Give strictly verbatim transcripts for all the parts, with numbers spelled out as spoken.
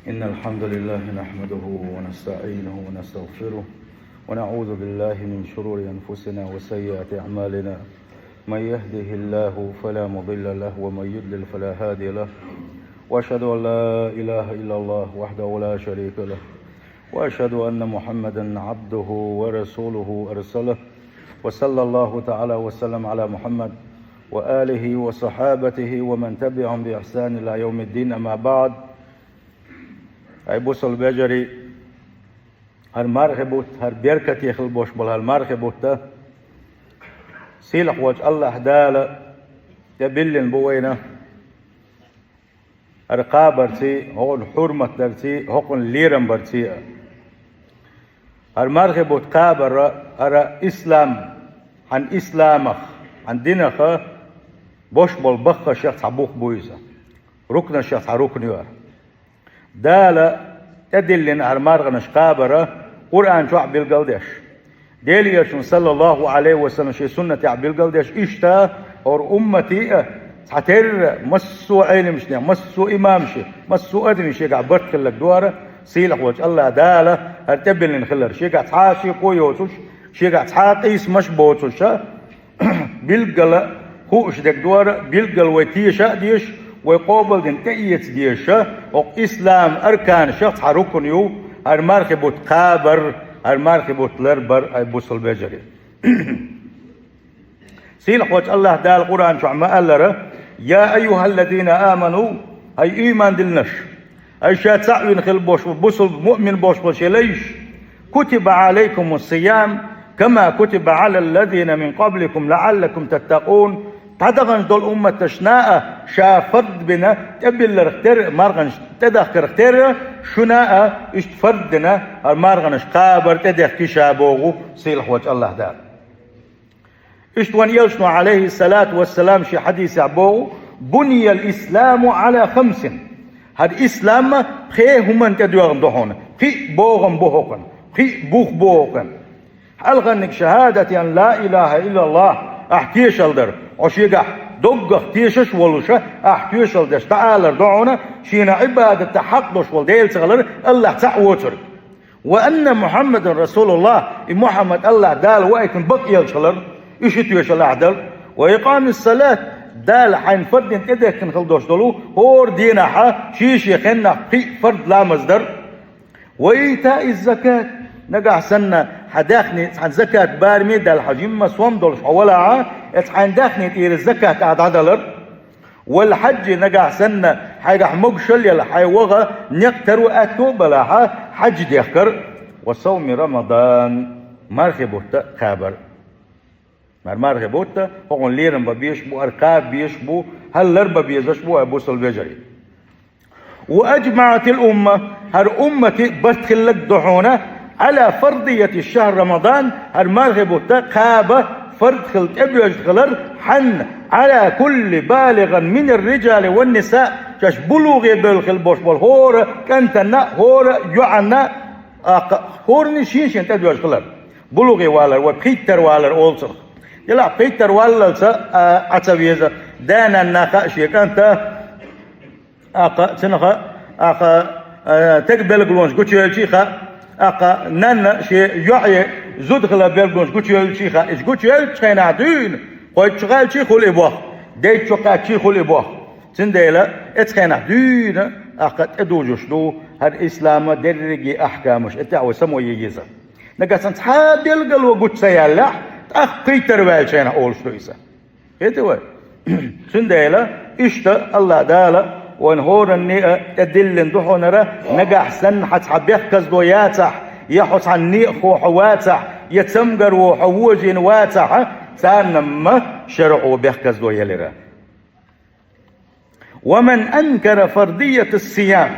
إن الحمد لله نحمده ونستعينه ونستغفره، ونعوذ بالله من شرور أنفسنا وسيئات أعمالنا. من يهده الله فلا مضل له، ومن يضلل فلا هادي له. وأشهد أن لا إله إلا الله وحده لا شريك له، وأشهد أن محمدا عبده ورسوله أرسله. وصلى الله تعالى وسلم على محمد وآله وصحابته ومن تبعهم بإحسان إلى يوم الدين. أما بعد. Ай бусалба вежарий, хӀара мархий бутт, хӀара беркате хила болаш бола хӀара мархий бутт, сийлахь волча АллахӀ Дала тӀабиллина бу вайна хӀара кхабарцеи, хӀокхунна хьурмат дарцеи, хӀокхунна лерам барцеи а. ХӀара мархий бутт кхабар, хӀара ислам, хьан исламах, хьан динах болаш бола баккхашех цхьа бух бу иза. Рукнашех цхьа рукн ю хӀара. Дала тӀадиллина хӀара марханаш кхабар Къуръан чохь билгалдеш, Делан Элчано, саллаллахӀу Ӏалайхи ва саллам, шен суннатехь билгалдеш, иштта хӀора уммате а цхьатерра массо а Ӏеламнех, массо а имамаша, массо а адамаша шегахь барт хилларг ду хӀара, сийлахь волча АллахӀ Дала хӀара тӀабиллина хилар. Шегахь цхьа а шеко йоцуш, шегахь цхьа а къийсамаш боцуш, билггала хууш дерг ду хӀара, билггала вай теша а дезаш, вай къобалдина тӀеэца дезаш, хӀокху ислам арканашах цхьа рукн ю хӀара мархий бутт кхабар, хӀара мархий бутт ларбар, ай бусалба вежарий. Сийлахь волча АллахӀ Дала Къуръан чохь ма-аллара: «يا أيها الذين آمنوا», хӀай ийман диллинарш, хӀай ша цхьаъ вина хила болаш бу, бусалба муъмин болаш болу шен лайш. «كتب عليكم الصيام كما كتب على الذين من قبلكم لعلكم تتقون». ДӀадаханчу долу умматашна а ша фард бина тӀебилларх терра, марханаш тӀедахкарх терра, шуна а иштта фард дина хӀара марханаш кхабар тӀедехки ша боху сийлахь волчу АллахӀ Дала. Иштта вайн Элчано, Ӏалайхи ссалату вассалам, шен хьадисехь боху: «بني الإسلام على خمس». ХӀара ислам пхеа хӀуманна тӀедоьгӀна ду хьуна, пхиъ богӀам бу хӀокхуьнан, пхиъ бух бу хӀокхуьнан. Хьалхарниг: «شهادة أن لا إله إلا الله», ахь тешалла дар, хьо шегахь доггах тешаш а волуша, ахь тоьшалла деш дӀаалар ду хьуна, шена Ӏибадатан хьакъ долуш волу Дела ца хилар, АллахӀ цхьаъ воцург. «وأن محمدا رسول الله», и Мухьаммад АллахӀ Дала ваийтина бакъ элча хилар, и ши тоьшалла ахь дар. «وإقام الصلاة», Дала хьайна фард дина тӀедехкина хила долуш долу хӀора дийнахь шен-шен хеннахь пхиъ фард ламаз дар. «وإيتاء الزكاة», нагахь санна хьан даьхни цхьана закат бараме а даьлла, хьан жимма сом долуш хьо валахь, эцу хьайн даьхни тӀера закат ахь дӀадалар. «والحج», нагахь санна хьайгахь могушалла яла, хьайн ваха некъ таро аьтто а балахь, хьаьж дехкар. «وصوم رمضان», мархи бутт кхабар. ХӀара мархи бутт хӀокхунна лерам бан безаш бу, хӀара кхаба безаш бу, хӀара лар бан безаш бу, ай бусалба вежарий. «وأجمعت الأمة», хӀара уммати барт хилларг ду хьуна, «على فرضية شهر رمضان», хӀара мархи бутт кхаба фард хила тӀебоьжна хилар, хьанна, «على كل بالغ من الرجال والنساء», шаьш булугӀе бевлла хила болуш болу хӀора кӀантана, хӀора йоӀана, а, кха-, хӀоранна шен-шен тӀедоьжна хилар. БулугӀе валар, вай пхийттара валар олу цунах. Делахь пхийттара валлалца, а, Ӏа ца веза, да-нанна хаьа шен кӀанта, а, кха, цунах, а, кха, а, тегабелгалонаш гучуевлчий хаьа, а, кха, нанна шен йоӀе зуда хила белгалонаш гучуевлчий хаьа. Иза гучуевллачу хенахь дуьйна, кхойтта чу кхаьлчий хуьлу и боху, дейтта чу кхаьччий хуьлу и боху. Цундела эцу хенахь дуьйна, а, кха, тӀедужуш ду хӀара ислама дерриге ахкамаш, и тӀехь вай само е еза. Нагахь санна цхьа а белгало гучу ца яьллехь, тӀаккха пхийттара ваьллачу хенахь олуш ду иза. Хетий вай? Цундела иштта АллахӀ Дала вайн хӀоранна а тӀедиллина ду хьуна хӀара, нагахь санна хьан цхьа бехказло яцахь, я хьо цхьана некъахо хьо вацахь, я цамгаро хьо вожийна вацахь, царна-м шарӀо бехказло елира. «ومن أنكر فرضية الصيام».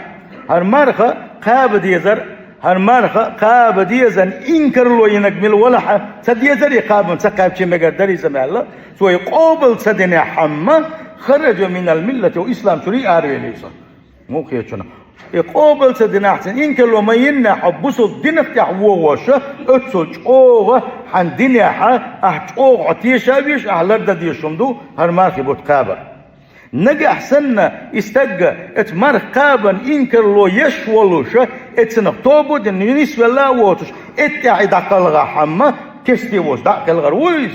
ХӀара марха кхаба дезар, хӀара марха кхаба дезан инкарло йинарг мила валахь а, ца дезар и кхабан, ца кхаьбча мегар дара иза маьлла, цо и къобал ца динехь хьамма, «خرج من الملة», ислам чуьра аравелла иза. Муха хетачунах. И къобал ца динехь, цуьнан инкарло ма йиннехь, хьо бусалба динах тӀехь вогӀуш, оццул чӀогӀа хьан динехь, ахь чӀогӀа хьо теша а веш, ахь лардан дезаш хӀума ду хӀара мархи бутт кхабар. Нагахь санна и стаг, эцу марха кхабан инкарло еш волуша, эцунах тоба а дина, нисвелла а воцуш, эттехь и дӀакхалхахь хьамма, кесте воцу дӀа а кхелхар вуйс,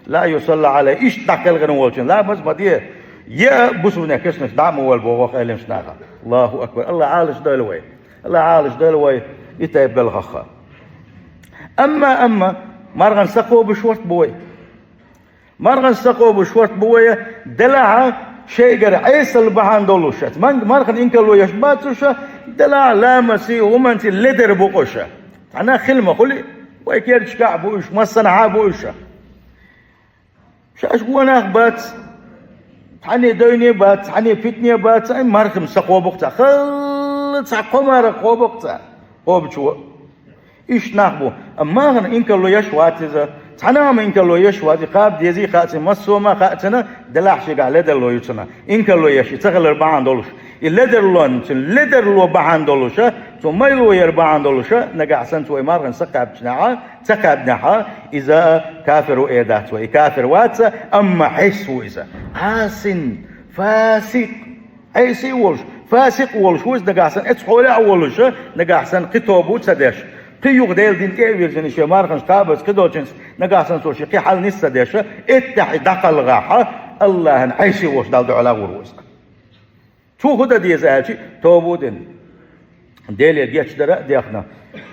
ла юсалла Ӏалай, иштта дӀакхелхина волчун ламаз ма де, я бусулбанех кешнаш дӀа а ма вала боху Ӏеламнаха. Аллаху акбар. Алла Ӏалаш дойла вай. Алла Ӏалаш дойла вай и тайпа белхахха. Амма, амма, мархана са кхобуш варт бу вай. Мархана са кхобуш варт бу вай, делахьа шайгара Ӏесал бахьана долуша. Манг мархана инкарло еш бацуша, делахьа ламаси, хӀуманци ледар бу къуша. Цхьана хила ма хули, вай керчкахь бу уьш, массанхьа бу уьша. Шаьш гонах бац, цхьанне дойне бац, цхьанне питне бац, ай мархам са кхобукх цхьа, халла цхьа кхо марха кхобукх цхьа, кхобучо. Иштта нах бу. Амма махана инкарло еш вац иза. Цхьана а ма инкарло еш вац, и кхаба дезий хаьа цуьнан, массо а ма хаьа цуьнан, делахь шегахь ледарло ю цуьнан. Инкарло еш, и ца хилар бахьана долуш. И ледарлон, цуьнан ледарло бахьана долуша, цо майло яр бахьана долуша, нагахь санна цо и мархана са кхаьбчинехьа, ца кхаьбнехьа, иза кафир ву эр дац вай. И кафир вац, амма хьес ву иза. Ӏасин, фасикъ. Ӏеси а волуш, фасикъ а волуш ву иза нагахь санна, эцу хьоле а волуша, нагахь санна кхин тоба а ца деш, кхин юха Делан дин тӀе а вирзина, шен марханаш кхабаза кхидолчуьнца, нагахь санна цо шен кхин хьал нис ца деша, эттехь и дӀакхалхахьа, Аллахьан Ӏеси а волуш Далла дуьхьал а гӀур ву иза. Цо хӀун дан деза аьлча, тоба а дина. Деле гечдара а дехна,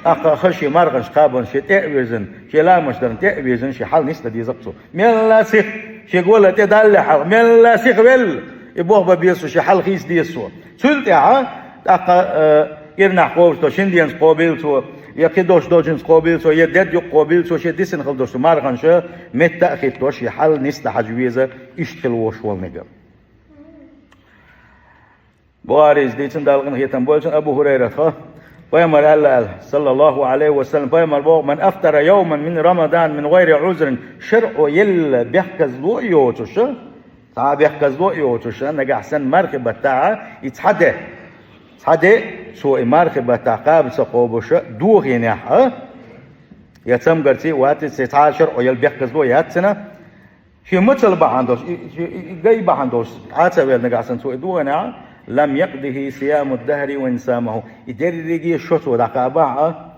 тӀаккха ха шен марханаш кхабан шен тӀе а вирзина, шен ламаш дарна тӀе а вирзина, шен хьал нис дан деза-кх цо. Мелла сиха, шен гола тӀе далле хьалха, мелла сиха велла, и бохба беза со, шен хьал хийца деза со. Цул тӀаьхьа, тӀаккха, э, кӀирнахь кхобуш долу шина денца кхобийла цо, я кхин долуш долчуьнца кхобийла цо, я дерриг юкъа кхобийла цо, шен дисина хила долуш долу марханаш метта а хӀиттош, шен хьал нис дан хьажа веза, иштта хила вош волу нега. Бухарис дийцина, Далла къинхетам бойла цунна, Абу Хурайрата, пайхамар аьлла аьлла, саллаллаху алейхи ва саллям, пайхамар боху: «Ман афтара йовман мин Рамадан мин гӀайри Ӏузрин», шарӀо елла бехказло а йоцуша, цхьа а бехказло а йоцуша, нагахь санна мархи баттахьа и цхьа де, цхьа де, цо и мархи баттахь кхаба ца кхобуша дохийнехьа, я цамгарций а ваций, цхьа а шарӀо елла бехказло а яц цуьнан, шен мацалла бахьана долуш, и, и, и гай бахьана долуш, Ӏа ца велла нагахь санна цо и дохийнехь, «лам якъдихи сияму дахри ва ин самаху». И дерриге а шо цо дӀакхабахь а,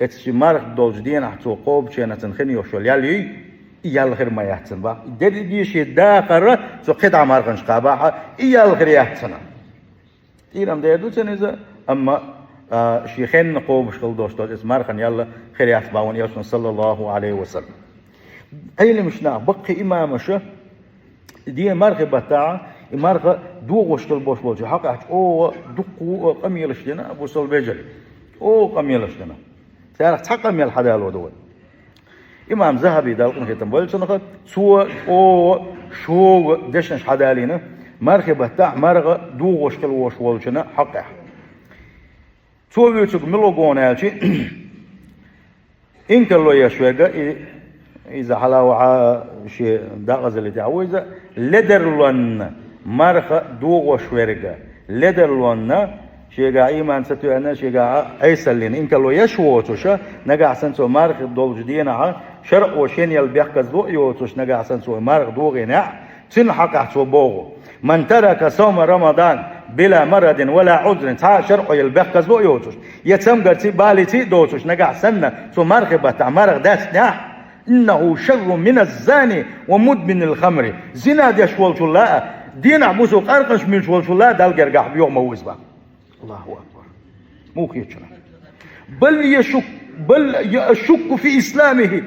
эцу шен марха долчу денахь цо кхобучу хенахь цунна хин йолуш йолу ял юй, и ял хир ма яц цунна бах. И дерриге а шен дахарра цо кхидӀа марханаш кхабахь а, и ял хир яц цунна. ТӀирам дер ду цуьнан иза, амма, а, шен хенна кхобуш хила долуш долу иза мархана ял хир яц бах вайн элчано, саллаллаху алейхи ва саллям. Ӏеламаш нах, баккхий имамаша, ден мархи баттахь, и марха дохош хила болуш болчу хьокъехь чӀогӀа дуккха а къамелаш дина, бусалба вежарий. ЧӀогӀа къамелаш дина. Царах цхьа къамел хьадало ду вай. Имам Захаби, Далла къинхетам бойла цунах, цо чӀогӀа шога дешнаш хьадалийна, мархи баттахь марха дохош хила вош волчунна хьокъехь. Цо вуьйцург мила ву гона аьлча, инкарло еш верг, и, иза хьала вахьа шен дакъазалли тӀехь ву иза, ледарлонна марха дохош верг, ледарлонна, шегахь иман ца тоьхна, шегахь Ӏесаллина инкарло еш воцуша, нагахь санна цо марха долчу денахьа, шарӀо шен елла бехказло а йоцуш, нагахь санна цо марха дохийнехь, цуьнан хьокъехь цо боху: «Ман тарака саума Рамадан била марадин ва ла Ӏузрин», цхьа а шарӀо елла бехказло а йоцуш, я цамгарций а, балийций а доцуш, нагахь санна цо мархи баттахь марха даьстинехь, «иннаху шаррун мина ззани ва мудминил хамри». Зина деш волчул а, денахь бусул къаркъанаш муьлуш волчул а Далла гергахь боьха ма ву иза бах. Аллаху акбар. Муха хеташ ву? Бал яшук-, бал яшукку фи исламихи.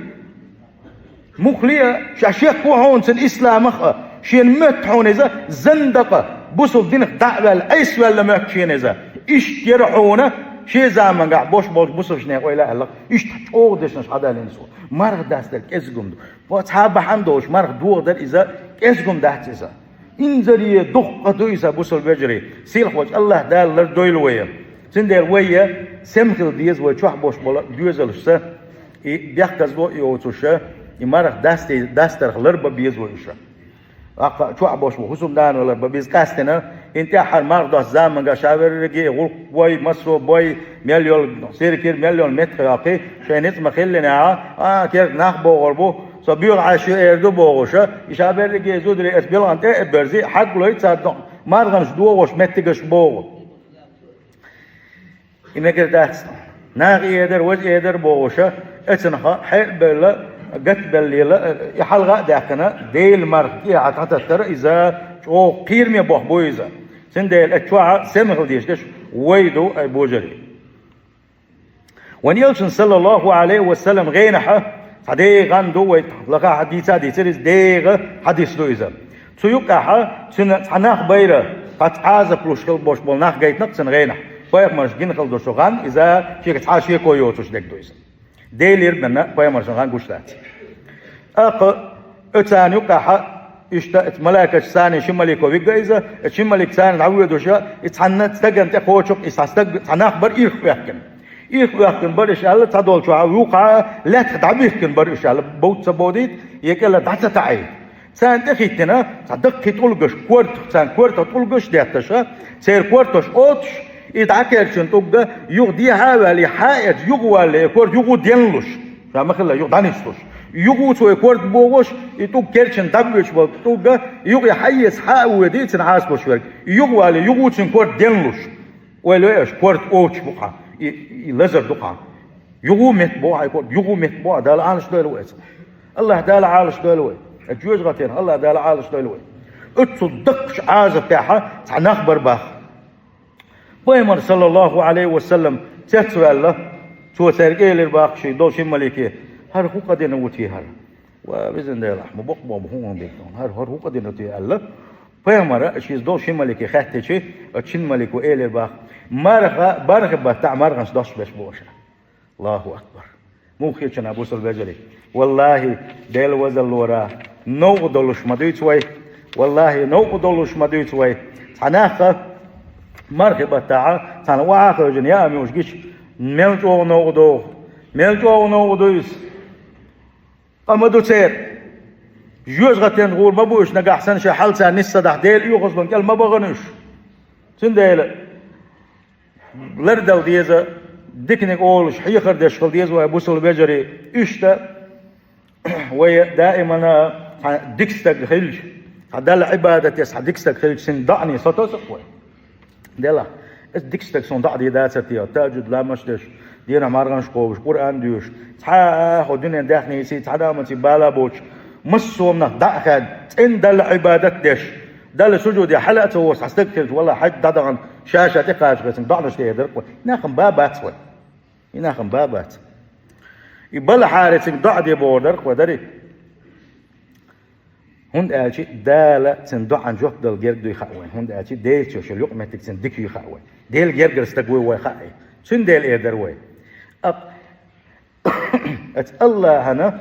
Мухлия, ша шек ву хьуна цуьнан исламах а, шена моьтту хьуна иза зандакъа, бусул динах дӀа а ваьлла, Ӏеса ваьлла моьтту шена иза. Иштта яра хьуна, шен замангахь бош болчу бусулбанех ойла аьлла, иштта чӀогӀа дешнаш хьадалийна цо. Марха дастар кӀезиг хӀума ду. Ва цхьа бахьана долуш марха дохадар иза, кӀезиг хӀума дац иза. Инзаре дуккха ду иза, бусулба вежарий. Сийлахь волчу Аллах Дала лардойла вай. Цундела вай сема хила деза вай чохь бош болу доьзалшца, и бехказло а йоцуша, и марха дасти-, дастарх ларбан беза вай уьш. ТӀаккха чохь бош бу хӀусамдана ларбан беза къаьстина, хӀинца тӀаьххьара марха досту заманга ша верриге а гӀуллакх бой, массо а бой, мел йолу сиркира, мел йолу меттахъоккхий, шайн ницкъ ма хиллинехь, а, керг нах богӀур бу, Со боьха Ӏаш ю эр ду бохуша, и ша берриге зударий эца белхан тӀе а берзи, хьаг лой царна марханаш догӀуш меттигаш боху. И мегар дац. Наха и эдар, важа эдар бохуша, эцанха хье а белла, гатбеллела, и хьалха а даьккхина, Дела марха кӀехьа тхьататтара иза чӀогӀа кхераме боху бу иза. Цундела эцу чохьа сема хила дезаш деш вай ду, ай божарий. Вайн элчан, саллаллаху алейхи ва саллям, гӀенахьа, цхьа дегӀан ду вай, лакхахьа дийца а дийцира, иза дегӀа хьадис ду иза. Цу юкъахьа цуьнан цхьа нах байра, цхьацца Ӏазап луш хила бош болу нах гайтинакх цуьнан гӀенахь. Пайхамарш гина хила долуш гӀан иза шега цхьа шеко йоцуш дерг ду иза. Делера бенна пайхамаршан гӀан гуш дац. ТӀаккха оцарна юкъахьа, иштта, оцу малайкаша царна ши малико вигга иза, оцу ши малик царна дӀавоьдуша, и цхьанна стагана тӀе кхочуш, и цхьа стаг, цхьа нах бара ирх оьхкина. Ирх оьхкина бара уьш аьлла, цхьадолчохьа вукхьа лаьттах дӀабихкина бара уьш аьлла, бовт ца бодийта, я кӀела дӀа ца таӀийта. Царна тӀе хӀиттина, цхьа даккхий тӀулгаш, кортах, царна кортах тӀулгаш детташа, церан корташ оцуш, и дӀакерчина тӀулга юха дехьа а ваьлла, хьа а эцна, юха валле, и корта юха денлуш. Ша ма хилла, юха дӀанислуш. Юха цо и корта богӀуш, и тӀулг керчина дӀабоьдуш болу тӀулга, юха и хьаэца хьа а воьдий, цуьнан Ӏазапаш верг. Юха валле, юха цуьнан корта денлуш. Ойла йо аша, корта оцуш бу хьан, и, и лазар ду хьан. Юха метта бохьа, и корта, юха метта бохьа, Дала Ӏалаш дойла вай цхьа. Аллах Дала Ӏалаш дойла вай. Э, жоьжахатена, Аллах Дала Ӏалаш дойла вай. Оццул даккхачу Ӏазапехьа цхьа нах бар баха. Пайхамар, саллаллаху алейхи ва саллям, цецваьлла, цо цаьрга элира баха ший долу шин малике: «ХӀара хӀу къа дина ву те хӀара? Ва везан Дела, ма боккха боху хӀун бен хӀара, хӀара хӀу къа дина ву те?» — аьлла. Пайхамара шиза долу шин малике хаьттичи, оцу шин малико элира баха: «Марха, бархи баттахь марханаш дош беш бу аша». Аллаху акбар! Муха хеташ ю, бусалба вежарий? Валлахи, Дела вазаллора, новкъа долуш ма дуьйцу вай. Валлахи, новкъа долуш ма дуьйцу вай. Цхьа нахха мархи баттахьа, цхьана охьа а хевшина, яа муьйш гича, мел чӀогӀа новкъа догӀу, мел чӀогӀа новкъа ду иза. Къа ма ду церан. Жоьжахатен гӀур ма бу уьш, нагахь санна шайн хьал царна нисса дахь, Дела оьгӀазлун кӀел ма бахана уьш. Цундела лардала деза, диканиг олуш, хьехар деш хила деза вай, бусалба вежарий. Иштта вай даимана цхьа дика стаг хилча, цхьа Далла Ӏибадат деш цхьа дика стаг хилча, цуьнан доӀане со тосу-кх вай. Делахь, аса дика стаг суна доӀа де дацара те, тахӀажжуд ламазаш деш, дийнахь марханаш кхобуш, Къуръан доьшуш, цхьа а хӀокху дуьненан даьхнийций, цхьа а амалций бала боцуш, массо а нах дӀа а хаьдда, цӀена Далла Ӏибадат деш, Далла сужуде хьала а ца вогӀуш цхьа стаг хилча, валлахӀи, хьаьдда дӀадахана, ша-ша тӀекхача хецна доӀанаш де эр дара-кх вай. И нах-м бан бац вай. И нах-м бан бац. И балхьара цуьнга доӀа де бохур дара-кх вай, дарий? ХӀунда аьлча Дала цуьнан доӀан жоп дала герга дуй хаьа вайна. ХӀунда аьлча Делаца йолу юкъаметтиг цуьнан дика юй хаьа вайна. Делан гергара стаг вуй вай хаьа и. Цундела эр дара вай. Ак-, Аса Аллахьана,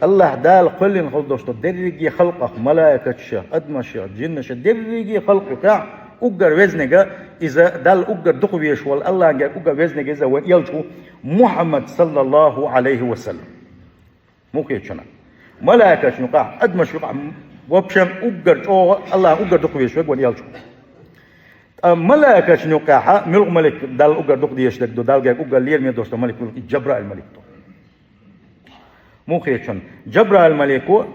Аллахь Дала кхоьллина хила долуш долу дерриге халкъах, малайкаташа, адамаша, жиннаша, дерриге халкъ юкъахь уггар везниг, иза Далла уггар дукха везаш волу, Аллахьан герга уггар везниг иза вайн элча ву Мухьаммад, саллаллаху алейхи ва саллям. Муха хеташ ю? Малайкашна юкъахь, адамашна юкъахь, в общем, уггар чӀогӀа, Аллахьан уггар дукха везаш верг вайн элча ву. Ткъа малайкашна юкъахьа муьлха малик Далла уггар дукха дезаш дерг ду, Далла герга уггар лераме долуш долу малик ву, и Джабраил малик ду. Муха хеташ ю? Джабраил малико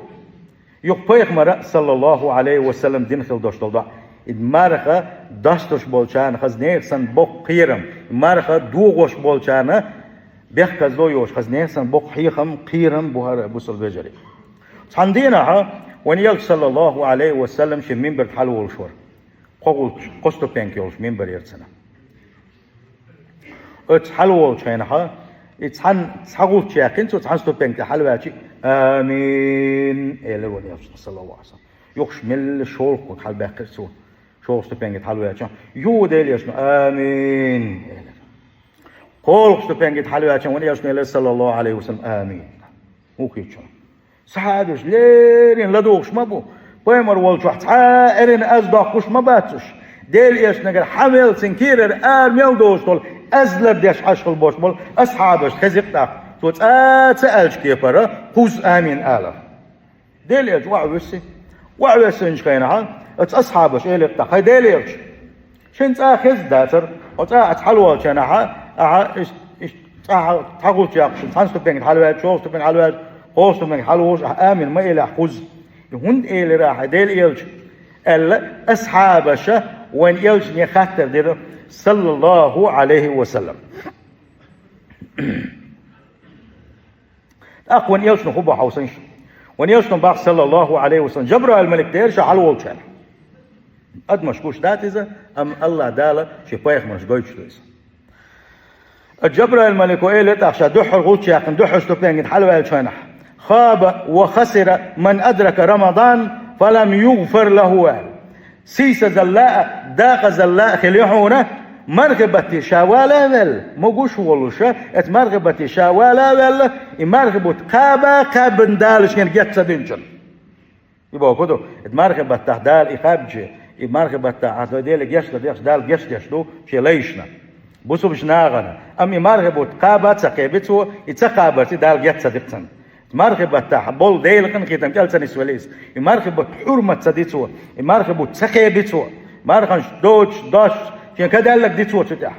юха пайхамара, саллаллаху алейхи ва саллям, дина хила долуш долу доӀа. И марха достуш болчарна хаза нехан санна боккха кхерам, марха догӀуш болчарна бехказло йолуш хаза нехан санна боккха хьехам, кхерам бу хӀара, бусалба вежарий. Цхьана дийнахьа вайн элча, саллаллаху алейхи ва саллям, шен минбарга хьалаволуш вара. Кхо гӀулч, кхо ступенька йолуш минбар яра цуьнан. Оцу хьалаволчу хенахьа, и цхьана, цхьа гӀулч яьккхина цо, цхьана ступенька тӀе хьалаваьлча, «Амин», — элира вайн элчано, саллаллаху алейхи ва саллям. Юхаш мелла шолгӀа куьг хьалабаьккхира цо, шолгӀа ступенька тӀе хьалаваьлча. Юха Делан элчано, «Амин», — элира. КхоалгӀа ступенька тӀе хьалаваьлча, вайн элчано элира, саллаллаху алейхи ва саллям, «Амин». Муха хеташ ю? Сахьабаш леррина ладугӀуш ма бу. Пайхамар волчохь цхьа а эрна аз доккхуш ма бац уьш. Делан элчанагара хьан мел цуьнан кийрара ара мел доцуш долу аз лардеш Ӏаш хила бош болу асхьабаш хезира тӀаккха. Цо цкъа а ца аьллачу кепара кхузза амин алар. Делан элча охьавуьсси. Охьавуьссинчу хенахьа оцу асхьабаш элира тӀаккха: «ХӀай Делан элча, шайна цкъа а хезна дацара, хьо цкъа а хьалаволчу хенахьа, ахьа иш-, иш-, цкъа а цхьа гӀулч яьккхина, цхьана ступенька тӀе хьалаваьлча, шолгӀа ступенька тӀе хьалаваьлча, Посту мега хьалволуш ахь амин ма элехь кхузза. И хӀунда элира ахьа Делан элча? Аьлла, асхьабаша вайн элчане хаттар дира, саллаллаху Ӏалайхи ва саллам. ТӀаккха вайн элчано хӀун боху хьовсийша? Вайн элчано боху, саллаллаху Ӏалайхи ва саллам, Жабраил-малик дера ша хьалаволчарна. Адамаш гуш дац иза, амма АллахӀ Дала шен пайхамаршка гойтуш ду иза. Жабраил-малико элира тӀаккха ша дуьххьара гӀулч яьккхина, дуьххьара ступенга хьалаваьллачу хенахь: «Хаба ва хасира ман адрака Рамадан, фалам югфар лаху», – аьлла. Сийсазалла а, дакъазалла а хили хьуна, мархи батте ша вала а ваьлла, могуш а волуша, эцу мархи батте ша вала а ваьлла, и мархи бутт кхаба а кхаьбна Дала шена геч ца динчунна. И боху ду, эцу мархи баттахь Дала и кхаьбча, и мархи баттахь ахьа Деле геч ца дехча, Дала геч деш ду шен лайшна, бусулбачу нахана. Амма и мархи бутт кхаба а ца кхеби цо, и ца кхабарца Дала геч ца дикъ цунна. Мархи баттахь болу Делан къинхетам кӀел ца нисвелла иза. И мархи бутт хьурмат ца ди цо, и мархи бутт ца кхеби цо, марханаш доцуш, дош, шен кадаьлларг ди цо цу тӀехь.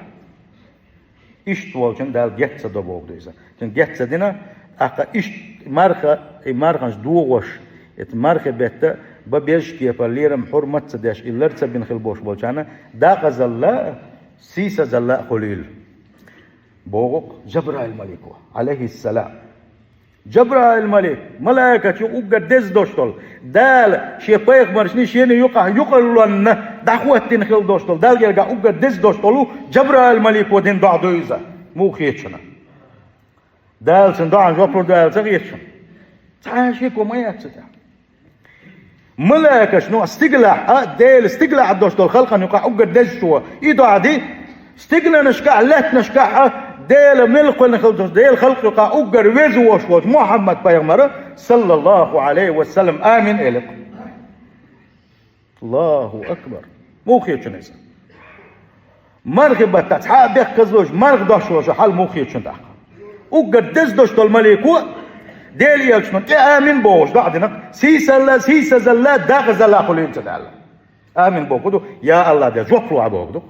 Иштта волчун Дала геч ца до боху ду иза. Цуьнан геч ца дина, тӀаккха иштта марха, и марханаш догӀуш, эцу мархи бетта бан безачу кепара лерам хьурмат ца деш, и лар ца бина хила болуш болчарна дакъазалла а, сийсазалла а хуьлийла. Боху-кх Жабраил-малико, Ӏалайхиссалам. Жабраил-малик, малайкаша уггар деза долуш долу, Дала шен пайхамаршна шена юкъахь юкъарлонна дӀахӀоттийна хила долуш долу, Далла гергахь уггар деза долуш долу Жабраил-малико дина доӀа ду иза. Муха хета шуна? Дала цуьнан доӀанна жоп лур ду аьлла ца хета шуна? Цхьа а шеко ма яц цу тӀехь. Малайкаш, ну, стигалахь а, Делан стигалахь а долуш долу халкъана юкъахь уггар дезачо и доӀа ди, стигланашкахь а, лаьттанашкахь а, Дела мел кхоьллина хила долуш, Делан халкъ юкъахь уггар веза волуш волчу Мухьаммад-пайхамара, саллаллаху Ӏалайхи ва саллам, амин элира. Аллаху акбар! Муха хета шуна иза? Мархи баттахь цхьа а бехказлуш, марха дош волуш хьал муха хета шуна тӀаккха? Уггар деза долуш долу малико Делан элчано тӀе амин бохуш доӀа дина-кх, сийсалла, сийсазалла, дакъазалла хуьлийла цу Далла. Амин боху ду, я АллахӀ Дела, жоп лохьа боху ду.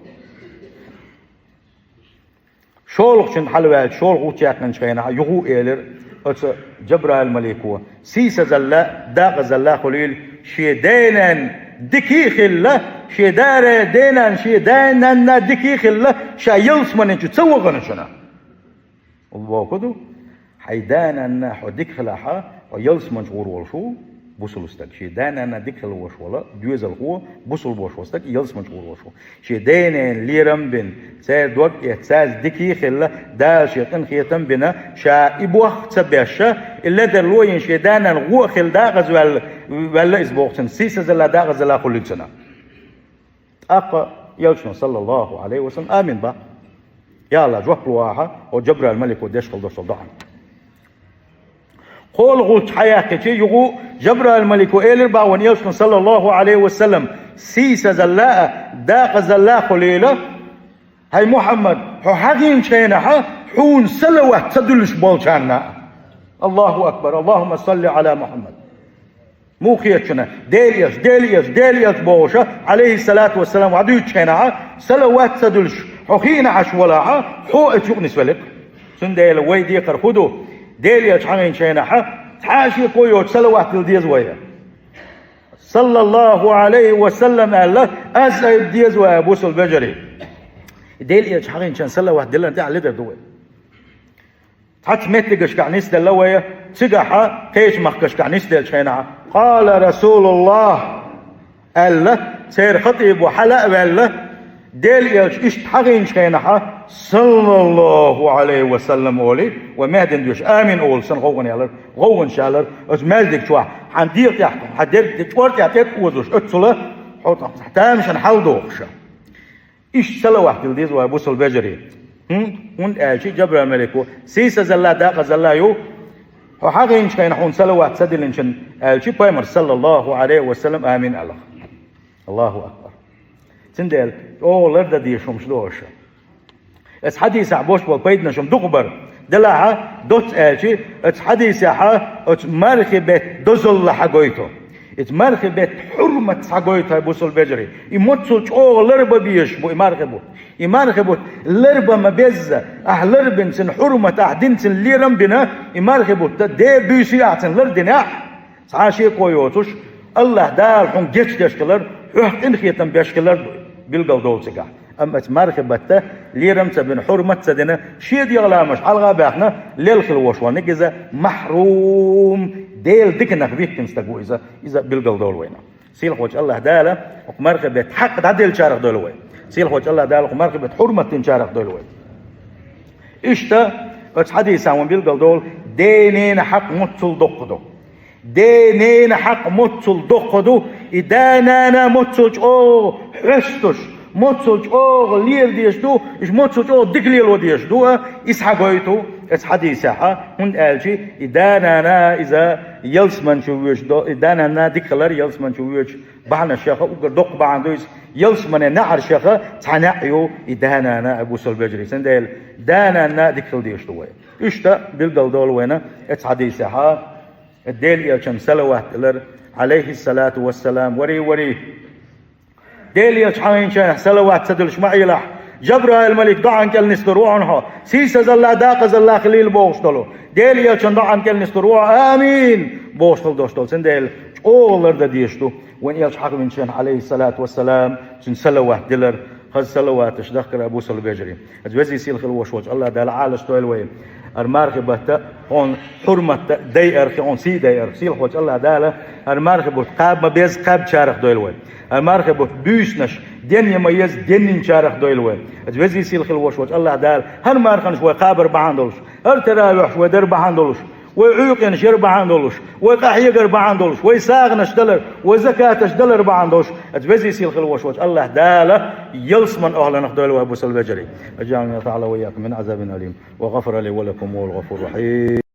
ШолгӀачунна хьалаваьлча, шолгӀа гӀулч яьккхинчу хенахь, юха а элира оцу Жабраил-малико, сийсазалла, дакъазалла хуьлийла, шен да-нана дика а хилла, шен да-, да-нана, шен да-нана дика а хилла, ша ялсамани чу ца вахана шуна. Боху ду, хьайн да-нана хьо дика хилахь, хьо ялсамани чу гӀур волуш ву бусулба стаг. Шен да-нана дика хила волуш волу доьзалхо, бусулба волуш волу стаг ялсамани чу гӀур волуш ву. Шен да-нана лерам а бина, церан дог а эцна, цаьрца дика а хилла, Дала шен къинхетам а бина, ша и бохка ца беш, и ледарло йина шен да-нана гӀо а хилла дакъаза ваьлла, ваьлла иза боху цунна, сийсазалла, дакъазалла хуьлийла цунна. ТӀаккха элчано, саллаллаху Ӏалайхи ва саллам, амин боху. Я АллахӀ, жоп лохьа хьо Жабраил-малико деш хила долуш долу доӀанна. КхоалгӀа гӀулч хьаяьккхича, юха а Жабраил-малико элира боху вайн элчано, саллаллаху Ӏалайхи ва саллам, сийсазалла а, дакъазалла а хуьлийла, хӀай Мухьаммад, хьо хьахийначу хенахь хьуна салават ца дуьллуш болчарна. Аллаху акбар! Аллахумма салли Ӏала Мухьаммад! Муха хета шуна? Делан элча, Делан элча, Делан элча бохуша, Ӏалайхиссалату вассалам, ван дуьйцучу хенахь, салават ца дуьллуш, хьо хиъна Ӏаш валахь, хьо а цу юкъа нисвелира. Цундела вай декхар хӀун ду? Делан элча хьахийначу хенахь, цхьа а шеко йоцуш салават дилла деза вай. Саллаллаху Ӏалайхи ва саллам аьлла, аз айба деза вай, бусулба вежарий. Делан элча хьахийначу хенахь салават диллина тӀехь ледар ду вай. Цхьацца меттигашкахь нисделла вай, цигахь кхечу махкашкахь нисделлачу хенахь, «Къала Расулуллах», аьлла, церан хатӀибо хьала а ваьлла, Делан элча иштта хьахийначу хенахь, «Саллаллаху Ӏалайхи ва саллам», олий, вай маьждиган доьшуш «Амин» олуш санна гӀовгӀанаш ялар, гӀовгӀанаш ялар, оцу маьждиг чохь, хьан дегӀа тӀехь, хьан дерг чӀор тӀехь тӀекхозуш, оццула, хьо тамашийна хьал дохуша. Иштта салават дилла деза вай, бусулба вежарий. ХӀунда? ХӀунда аьлча Жабраил-малико, сийсазалла, дакъазалла ю, хьо хьахийначу хенахь хьуна салават ца диллинчун аьлча, пайхамар, саллаллаху Ӏалайхи ва саллам, амин аьлла. Аллаху акбар! Цундела чӀогӀа лардан дезаш хӀумнаш ду аша. Оцу хьадисехь болуш болу пайданаш хӀума дукха бара. Делахь а, доцца аьлча, оцу хьадисехь оцу мархи бетта дозалла хьагойту. Иза мархий бетта хьурмат схьагойту, хӀай бусалба вежарий. И моццул чӀогӀа ларба безаш бу и мархий бутт. И мархий бутт ларба ма безза, ахь ларбина цуьнан хьурмат, ахь дина цуьнан лерам а бина, и мархий бутт де буьйсий ахь цуьнан лардинехь, цхьа а шеко йоцуш, АллахӀ Дала хьуна гечдеш хилар, хьох къинхетам беш хилар билгал долу цигахь. Амма оцу мархий бетта лерам ца бина, хьурмат ца дина, шен дегӀан ламазаш хьалха а баьхна, лелла хила волуш верг иза махьрум, Делан диканах виттина стаг ву иза, иза билгал долу вайна. Сийлахьчу АллахӀ Дала хӀокху мархий бетта хьакъ дӀаделлачарах дойла вай. Сийлахьчу АллахӀ Дала хӀокху мархий бетта хьурмат динчарах дойла вай. Иштта оцу хьадисехь вайна билгал долу, ден-ненан хьакъ моццул доккха ду. Ден-ненан хьакъ моццул доккха ду, и да-нана моццул чӀогӀа хьесташ, моццул чӀогӀа лела дезаш ду, иза моццул чӀогӀа дика лело дезаш ду, а, иза схьагойту оцу хьадисехь, хӀунда аьлча и да-нана иза ялсамани чу воьдуш до-, и да-нана дика хилар ялсамани чу воьдуш бахьанашех а уггар доккха бахьана ду иза, ялсамане неӀаршех а цхьа неӀ ю и да-нана, хӀай бусалба вежарий. Цундела да-нана дика хила дезаш ду вай. Иштта билгал долу вайна оцу хьадисехь, Делан элчанна салават дилар, Ӏалайхиссалату вассалам, варий, варий. Делан элча хьавинчарна салават ца диллаш ма Ӏелахь, Жабраил-малик доӀан кӀел нислур ву хьуна хьо, сийсазалла, декъазалла хилийла бохуш долу. Делан элчанна доӀан кӀел нислур ву хьо, амин бохуш хила долуш долу. Цундела чӀогӀа лардан дезаш ду вайн элча хьавинчарна, Ӏалайхиссалату вассалам, цуьнан салават дилар, хаза салаваташ дахкар, хӀай бусалба вежарий. Иза везий сийлахь хила волуш волчу АллахӀ Дала Ӏалаш дойла вай. ХӀара мархий бетта хьуна хьурмат дайарх, хьуна сий дайарх, сийлахьчу АллахӀ Дала хӀара мархий бутт кхаба ма безза кхаьбначарах дойла вай. ХӀара мархий бутт буьйсанаш денъян ма езза денйинчарах дойла вай. Иза везий сийлахь хила волуш волчу АллахӀ Дала хӀара марханаш вай кхабар бахьана долуш, хӀара таравихьаш вай дар бахьана долуш, вай Ӏуьйкъенаш яр бахьана долуш, вай къахьегар бахьана долуш, вай сагӀанаш далар, вай закаташ далар бахьана долуш, иза везий сийлахь хила волуш волчу АллахӀ Дала ялсаманин охӀланах дойла вай, бусалба вежарий. أجارني الله تعالى وإياكم من عذاب أليم، وغفر لي ولكم، وهو الغفور الرحيم.